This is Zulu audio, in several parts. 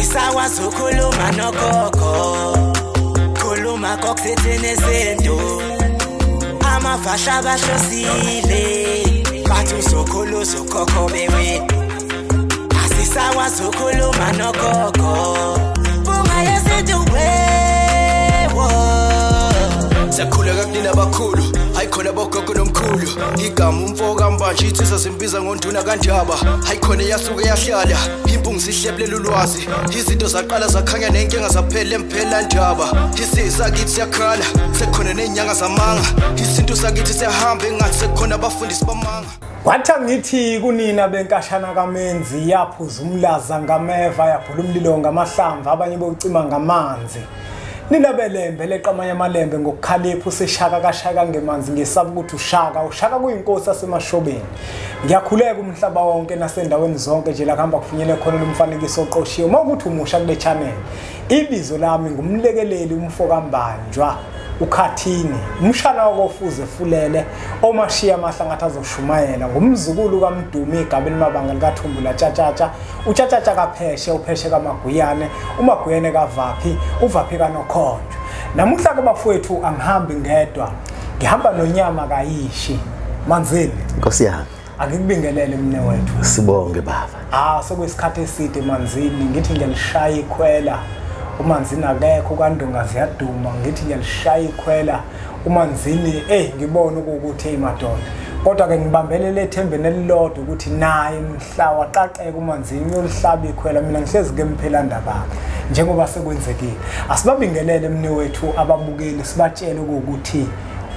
Asisakwazi ukukhuluma nogogo, khuluma kokuthethene izinto. Amavasha bahlosile, bathi uzokhulu uzokhokho bewe. Asisakwazi ukukhuluma nogogo, bunga yesintu wewo. Siyakhuleka kunina abakhulu, hayi khona bogogo nomkhulu. Igama umfo kaMbanje insizwa simbiza ngonduna kaNdaba. Hayi khona yasuke yahlala, impungu sihlebulela ulwazi. Izinto zaqala zakhanya nenkinga zaphela emphela ndaba. Isisakithi siyakhala, sekukhona nezinyanga zamanga. Isintu sakithi siyahamba engathi sekukhona abafundisi bamanga. Kwathi ngithi kunina benkashana kaMenzi yaphuza umlaza ngameva, yaphula umlilo ngamahlamvu, abanye bocima ngamanzi. Nina belembe leqamanye amalembe ngokukhalipha useshaka kashaka ngemanzi, ngesaba ukuthi ushaka ushaka kuyinkosi yasemashobeni. Ngiyakhuleka umhlaba wonke nasendaweni zonke nje la kuhamba kufinyele khona lo mfanekiso oqoshiwe. Uma ukuthi umusha kule channel, ibizo lami ngumlekeleli umfo kaMbanjwa uKhathini, umshana wakofuze fulele omashiya amahlangathi azoshumayela, ngumzukulu kaMdumi igabeni mabanga likaThumbula Tshatshatsha, uTshatshatsha kaPheshe, uPheshe kaMaguyane, uMaguyane kaVaphi, uVaphi kaNokhonjwa. Namuhla ke bafowethu angihambi ngedwa, ngihamba nonyama kaYishi. Manzini, Nkosi yami, akikubingelele mne wethu. Sibonge baba. Ah, sekuyisikhathi eside Manzini, ngithi ngiyalishaya ikhwela. uManzini akekho kaNdonga ziyaduma, ngithi ngiyalishaya ikhwela uManzini. Ngibona ukuthi hey madoda, kodwa ke ngibambelele ethembeni elilodwa ukuthi naye mhla waqaqeka uManzini uyolihlaba ikhwela. Mina ngihlezi ke mphela ndaba njengoba sekwenzekile. Asibabingelele mne wethu ababukeli, sibatshele ukuthi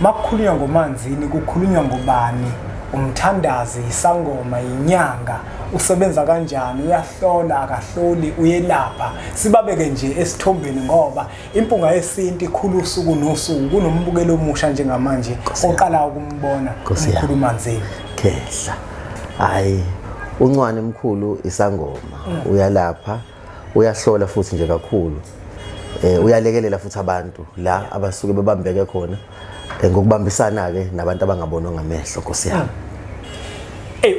makukhulunywa ngoManzini kukhulunywa ngobani, umthandazi, isangoma, inyanga, usebenza kanjani, uyahlola akahloli, uyelapha. Sibabeke nje esithombeni ngoba impunga yesintu ikhulu usuku nosuku. Kunombukelo omusha njengamanje oqala ukumbona umkhulu Manzini. Khehla, hayi uNcwane mkhulu isangoma, uyalapha, uyahlola futhi nje kakhulu. Uyalekelela futhi abantu la abasuke bebambeke khona ngokubambisana ke nabantu abangabonwa ngamehlo. Nkosi yami.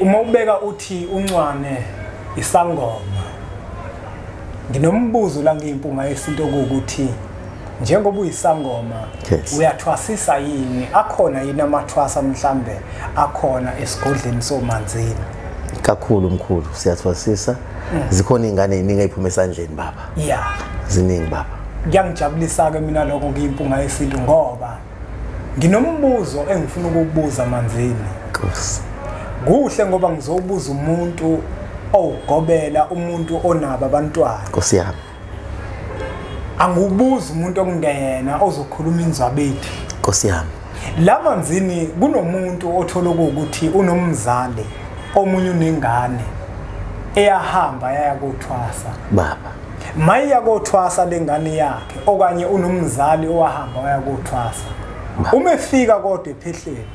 Uma ubeka uthi uNcwane isangoma, nginombuzo la ngiyimpunga yesintu ukuthi njengoba uyisangoma uyathwasisa yini? Akhona yini amathwasa mhlambe akhona esigodleni soManzini? Kakhulu mkhulu, siyathwasisa. Zikhona ingane eziningi eziphuma esandleni baba. Yeah, ziningi baba. Kuyangijabulisa ke mina lokho ngiyimpunga yesintu ngoba nginombuzo engifuna ukukubuza Manzini. Nkosi. Kuhle ngoba ngizobuza umuntu owugobela, umuntu onabo abantwana. Nkosi yami. Angubuza umuntu okungeyena ozokhuluma inzwabethi. Nkosi yami. La Manzini kunomuntu othola ukuthi unomzali, omunye unengane eyahamba yaya kothwasa. Baba. Mayiya kothwasa lengane yakhe, okanye unomzali owahamba waya kothwasa. Uma efika kodwa ephehleni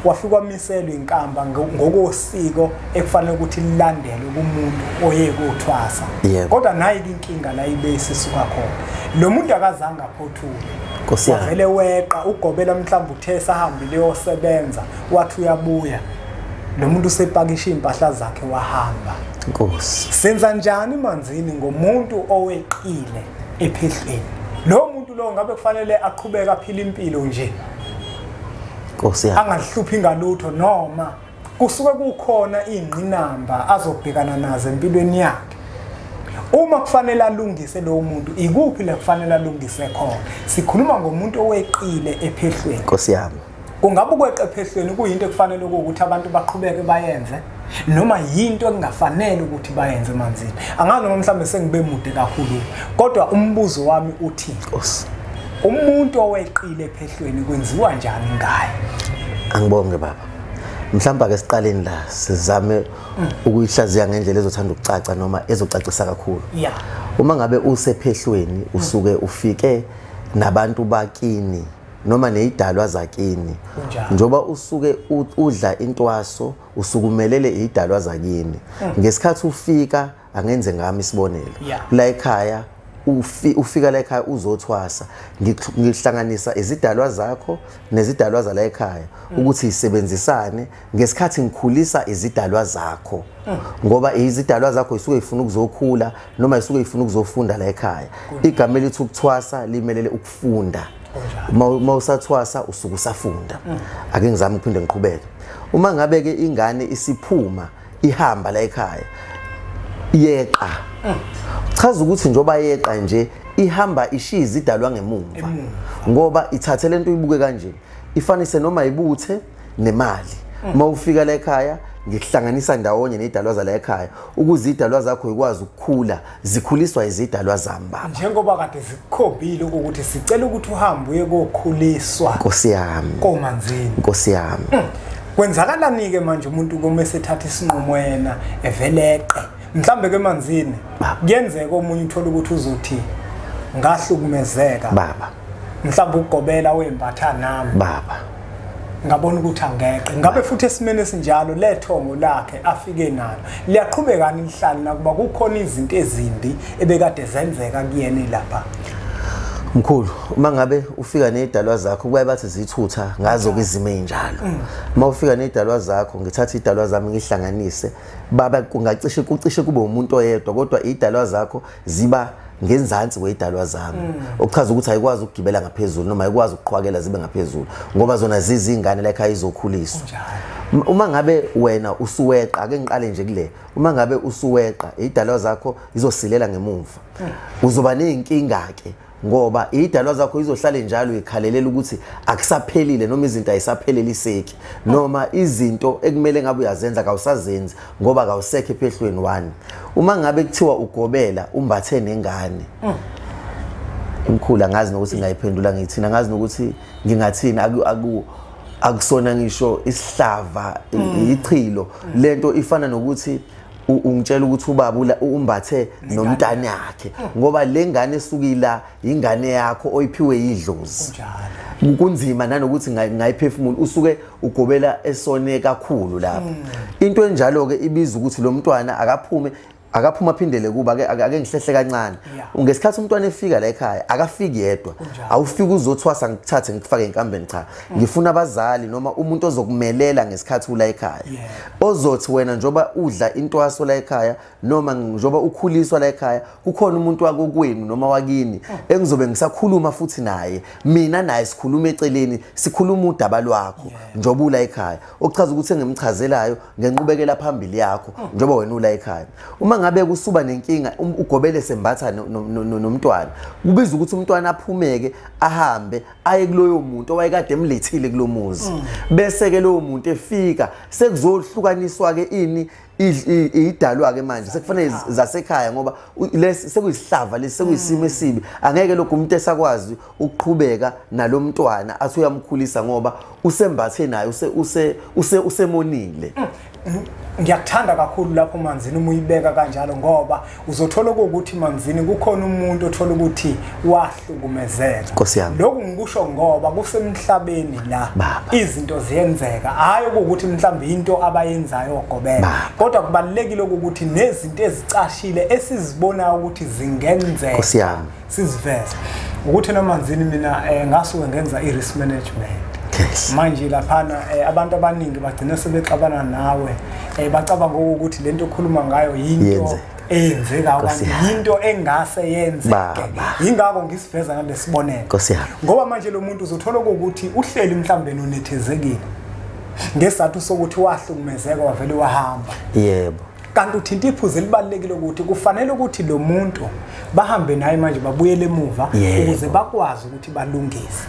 wafika wamiselwa inkamba ngokosiko ekufanele ukuthi lilandelwe kumuntu oye kothwasa. Kodwa nayi inkinga la ibe isisuka khona, lo muntu akazange aphothule, wavele weqa ugobela, mhlawumbe uthe sahambile yosebenza, wathi uyabuya, lo muntu usepakisha impahla zakhe wahamba. Nkosi, senza njani Manzini ngomuntu oweqile ephehlweni? Lo muntu lo ngabe kufanele aqhubeke aphile impilo nje, Nkosi yami, angahluphi ngalutho, noma kusuke kukhona ingqinamba azobhekana nazo empilweni yakhe? Uma kufanele alungise lo muntu, ikuphi la kufanele alungise khona? Sikhuluma ngomuntu oweqile ephehlweni. Nkosi yami. Kungabe ukweqa ephehlweni kuyinto ekufanele ukuthi abantu baqhubeke bayenze, noma yinto engafanele ukuthi bayenze Manzini? Angazi noma mhlawumbe sengibe mude kakhulu, kodwa umbuzo wami uthi, Nkosi, umuntu oweqile ephehlweni kwenziwa njani ngaye? Angibonge baba. Mhlawumbe ake siqaleni la sizame ukuyihlaziya ngendlela ezothanda ukucaca noma ezocacisa kakhulu. Yeah. Uma ngabe usephehlweni usuke ufike nabantu bakini noma nezidalwa zakini. Njoba usuke udla intwaso usukumelele izidalwa zakini. Ngesikhathi ufika angenze ngami isibonelo. La ekhaya ufika la ekhaya uzothwasa, ngihlanganisa izidalwa zakho nezidalwa zala ekhaya ukuthi isebenzisane ngesikhathi ngikhulisa izidalwa zakho, ngoba izidalwa zakho isuke ifuna ukuzokhula noma isuke ifuna ukuzofunda la ekhaya. Igama elithi ukuthwasa limelele ukufunda. Uma usathwasa usuke usafunda. Ake ngizame ukuphinde ngiqhubeke. Uma ngabe ke ingane isiphuma ihamba la ekhaya yeqa, chaza ukuthi njoba yeqa nje ihamba ishiya izidalwa ngemuva, ngoba ithathe lento uyibuke kanje ifanise noma ibuthe nemali. Uma ufika la ekhaya ngihlanganisa ndawonye nezidalwa zala ekhaya ukuze izidalwa zakho ikwazi ukukhula, zikhuliswa izidalwa zami baba. Njengoba kade zikukhombile ukuthi sicela ukuthi uhambe uye kokhuliswa. Nkosi yami. Komanzini. Nkosi yami. Kwenzakalani ke manje umuntu kuma esethatha isinqumo yena eveleqe mhlambe ke emanzini? Kuyenzeka omunye uthola ukuthi uzothi ngahlukumezeka baba, mhlawumbe ukugobela wembatha nami baba, ngabona ukuthi angeqe. Ngabe futhi esimene esinjalo lethongo lakhe afike nalo liyaqhubekani lihlale nakuba kukhona izinto ezimbi ebekade zenzeka kuyena lapha? Mkhulu, uma ngabe ufika nezidalwa zakho kuyaye bathi zithutha ngazo izimo ezinjalo. Uma ufika nezidalwa zakho ngithatha idalwa zami ngihlanganise baba, kungacishe kucishe kube umuntu oyedwa, kodwa idalwa zakho ziba ngenzansi kwedalwa zami, okuchaza ukuthi ayikwazi ukugibela ngaphezulu noma ayikwazi ukuqhwakela zibe ngaphezulu, ngoba zona zizingane la ekhaya izokhuliswa. Uma ngabe wena usuweqa, ake ngiqale nje kule, uma ngabe usuweqa idalwa zakho izosilela ngemuva, uzoba nezinkinga ke, ngoba idalwa zakho izohlale njalo ikhalelela ukuthi akusaphelile noma izinto ayisapheleli noma izinto ekumele ngabe uyazenza kawusazenzi ngoba kawusekho ephehlweni wani. Uma ngabe kuthiwa ugobela umbathe nengane, imkhulu angazi nokuthi ngayiphendula ngithina, angazi nokuthi ngingathini, akusona ngisho isihlava ichilo lento ifana nokuthi ungitshela ukuthi ubaba umbathe nomntana yakhe, ngoba le ngane esukila ingane yakho oyiphiwe idlozi. Kunzima nanokuthi ngayiphefumula, usuke ugobela esone kakhulu lapha. Into enjalo ke ibiza ukuthi lo mntwana akaphume, akaphuma aphindele kuba ake ngihlehle kancane. Ngesikhathi umntwana efika la ekhaya akafiki yedwa, awufiki uzothwasa ngikuthathe ngikufake enkambeni, cha, ngifuna abazali noma umuntu ozokumelela ngesikhathi ula ekhaya, ozothi wena njoba udla intwaso la ekhaya noma njoba ukhuliswa la ekhaya, kukhona umuntu wakokwenu noma wakini engizobe ngisakhuluma futhi naye, mina naye sikhuluma eceleni, sikhuluma udaba lwakho njoba ula ekhaya, okuchaza ukuthi engimchazelayo ngenqubekela phambili yakho njoba wena ula ekhaya. Uma ngabe kusuba nenkinga ugobele sembatha nomntwana, kubiza ukuthi umntwana aphumeke ahambe aye kuloyo muntu owayekade emlethile kulomuzi, bese ke lowo muntu efika sekuzohlukaniswa ke ini idalwa ke manje sekufanele zasekhaya, ngoba lesi sekuyisihlava lesi sekuyisimo esibi, angeke lokhu umuntu esakwazi ukuqhubeka nalomntwana athi uyamkhulisa ngoba usembathe naye usemonile. Ngiyakuthanda kakhulu lapho Manzini uma uyibeka kanjalo, ngoba uzothola ukuthi Manzini kukhona umuntu othola ukuthi wahlukumezeka. Lokhu ngikusho ngoba kusemhlabeni la izinto ziyenzeka, hayi ukuthi mhlawumbe into abayenzayo ogobela, kodwa kubalekile ukuthi nezinto ezicashile esizibonayo ukuthi zingenzeka siziveze. Ukuthi noManzini mina ngasuke ngenza i-risk management. Manje laphana abantu abaningi bagcina sebexabana nawe, bacabanga ukuthi lento okhuluma ngayo yinto eyenzeka kanti yinto engase yenzeke. Yingakho ngisiveza ngalesibonelo, ngoba manje lo muntu uzothola ukuthi uhleli mhlambe unethezekile ngesathu sokuthi wahlukumezeka wavele wahamba. Yebo, kanti uthinta iphuzu elibalekile ukuthi kufanele ukuthi lo muntu bahambe naye manje babuyele emuva ukuze bakwazi ukuthi balungise.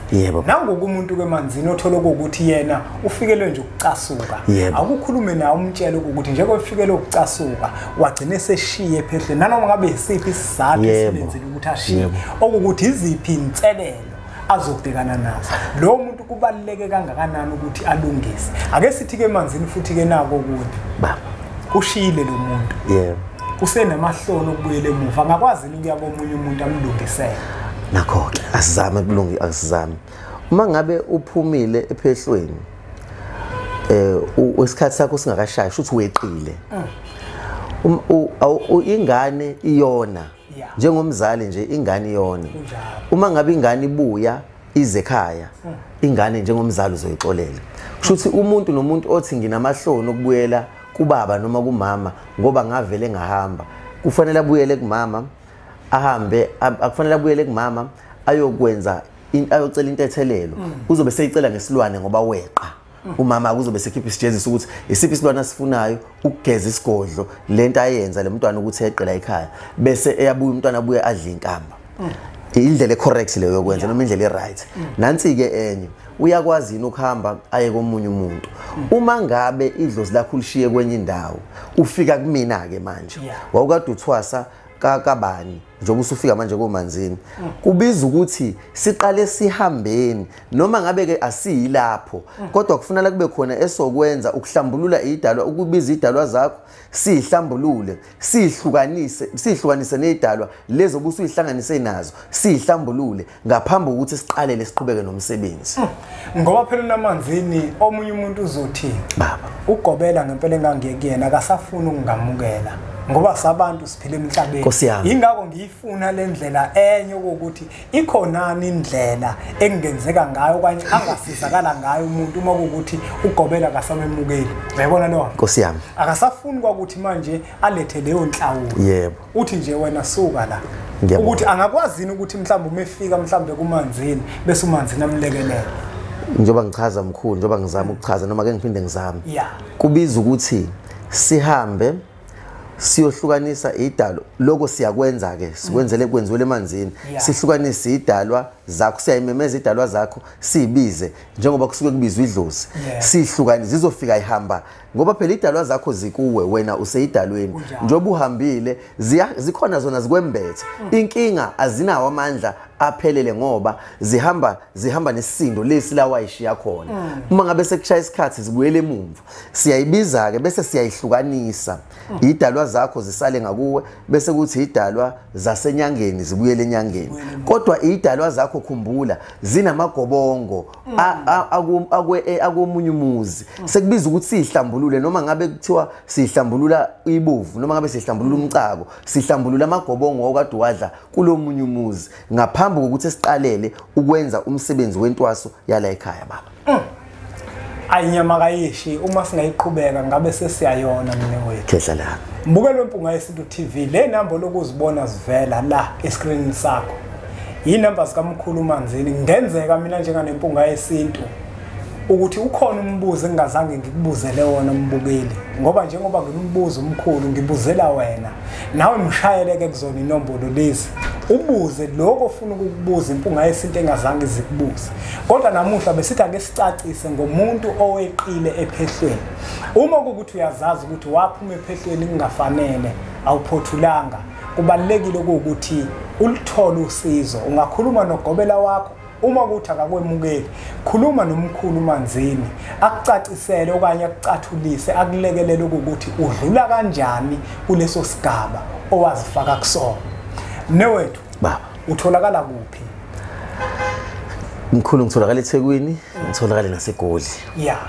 Nangoku umuntu kemanzini othola ukuthi yena ufikelwe nje ukucasuka, akukhulume naye umtshele ukuthi njengoba ufikelwe ukucasuka wagcina eseshiye ephehlweni, nanoma ngabe isiphi isizathu esimenzile ukuthi ashiye, okukuthi iziphi inselelo azobhekana nazo. Lo muntu kubaluleke kangakanani ukuthi alungise. Ake sithi ke emanzini futhi ke nako ukuthi baba ushiyile lo muntu, yebo, usenamahloni okubuyela emuva, angakwazi ukuya komunye umuntu amlungisele. Nakho ke asizame kulungi, asizame. Uma ngabe uphumile ephehlweni isikhathi sakho singakashayi, shuthi weqile. Ingane iyona Njengomzali nje ingane yona. Uma ngabe ingane ibuya ize ekhaya, ingane njengomzali uzoyixolela. Kusho ukuthi umuntu nomuntu othi nginamahloni okubuyela kubaba noma kumama ngoba ngavele ngahamba, kufanele abuyele kumama, ahambe, akufanele abuyele kumama ayokwenza ayocela intethelelo. Uzobe seyicela ngesilwane ngoba weqa. Umama kuzobe sekhipha isijeziso ukuthi isiphi isilwane asifunayo ukugeza isigodlo lento ayenza le mntwana ukuthi eqela ekhaya, bese eyabuya umntwana abuye adle inkamba. Indlela ecorrect leyo yokwenza noma indlela eright. Nansi ke enye, uyakwazi yini ukuhamba aye komunye umuntu? Uma ngabe idlozi lakho lishiye kwenye indawo, ufika kumina ke manje. Wawukade uthwasa kabani njengoba usufika manje koManzini, kubiza ukuthi siqale sihambeni noma ngabe ke asiyilapho, kodwa kufanele kube khona esokwenza ukuhlambulula idalwa, ukubiza idalwa zakho sihlambulule, sihlukanise, sihlukanise nezidalwa lezo obusuyihlanganise nazo, sihlambulule ngaphambi kokuthi siqalele siqhubeke nomsebenzi. Ngoba phela naManzini omunye umuntu uzothi baba ugobela ngempela engangiye kuyena akasafuni ukungamukela ngoba sabantu siphila emhlabeni. Ingakho ngiyifuna le ndlela enye ukuthi ikhonani indlela engenzeka ngayo okanye angasizakala ngayo umuntu uma kuwukuthi ugobela akasamemukeli. Uyabona lo? Nkosi yami. Akasafuni kwakuthi manje alethe leyo nhlawulo. Yebo. Uthi nje wena suka la. Ukuthi angakwazi ukuthi mhlawumbe uma efika mhlawumbe kuManzini bese uManzini amlekelele. Njengoba ngichaza mkhulu, njengoba ngizama ukuchaza noma ke ngiphinde ngizame. Kubiza ukuthi sihambe siyohlukanisa idalwa. Lokho siyakwenza ke, sikwenzele kwenziwe eManzini. Sihlukanise idalwa zakho, siyayimemeza idalwa zakho, siyibize njengoba kusuke kubizwa idlozi. Sihlukanise, zizofika ihamba ngoba phela idalwa zakho zikuwe, wena useyidalweni. Njengoba uhambile zikhona zona zikwembethe. Inkinga azinawo amandla aphelele ngoba zihamba nesisindo lesi la wayishiya khona. Uma ngabe sekushaya isikhathi zibuyele emumva. Siyayibiza ke bese siyayihlukanisa. Idalwa zakho zisale ngakuwe bese kuthi idalwa zasenyangeni zibuyele enyangeni. Kodwa idalwa zakho khumbula zinamagobongo akomunye umuzi. Sekubiza ukuthi sihlambulule, noma ngabe kuthiwa sihlambulula ibovu noma ngabe sihlambulula umcako, sihlambulula amagobongo okade wadla kulomunye umuzi ngaphambi kokuthi siqalele ukwenza umsebenzi wentwaso yala ekhaya baba. Ayinyama kayishi uma singayiqhubeka ngabe sesiyayona mina wethu. Khehla la. Mbukelo Mpunga Yesintu TV, le number lokuzibona zivela la escreen sakho. Inamba zikaMkhulu Manzini. Ngenzeka mina njenganempunga yesintu ukuthi ukhona umbuzo engingazange ngikubuzele wona umbukeli, ngoba njengoba ngimbuzo umkhulu ngibuzela wena, nawe mshayeleke kuzona inombolo lezi ubuze lokho ofuna ukukubuza impunga yesintu engazange izikubuze. Kodwa namuhla besithi ake sicacise ngomuntu oweqile ephehlweni. Uma kukuthi uyazazi ukuthi waphuma ephehlweni kungafanele, awuphothulanga, kubalekile ukuthi ulithole usizo. Ungakhuluma nogobela wakho, uma kuthi akakwemukeli, khuluma nomkhulu Manzini akucacisele okanye akucathulise, akulekelele ukuthi udlula kanjani kuleso sigaba owazifaka kusona. Mnewethu baba, utholakala kuphi? Mkhulu, ngitholakala eThekwini, ngitholakala naseGoli. Yeah.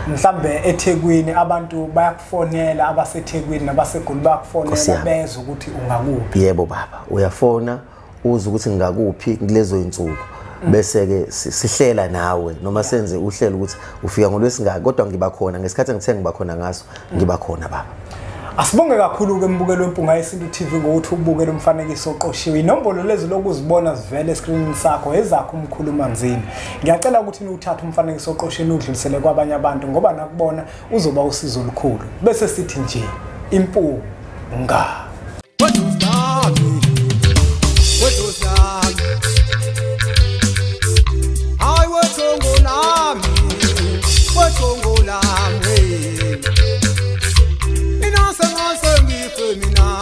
Mhlambe eThekwini abantu bayakufonela, abaseThekwini nabaseGoli bayakufonela bezwe ukuthi ungakuphi. Yebo baba, uyafona uze ukuthi ngingakuphi kulezo insuku. Bese ke sihlela nawe noma senze uhlelo ukuthi ufika ngolwesingaki, kodwa ngiba khona ngesikhathi engithe ngiba khona ngaso, ngiba khona baba. Asibonge kakhulu ke mbukelo weMpunga Yesintu TV ngokuthi ubukele umfanekiso oqoshiwe. Inombolo lezi lokuzibona zivele escreenini sakho ezakho umkhulu Manzini. Ngiyacela ukuthi niwuthathe umfanekiso oqoshiwe udlulisele kwabanye abantu ngoba nakubona uzoba usizo olukhulu. Bese sithi nje impunga. Mina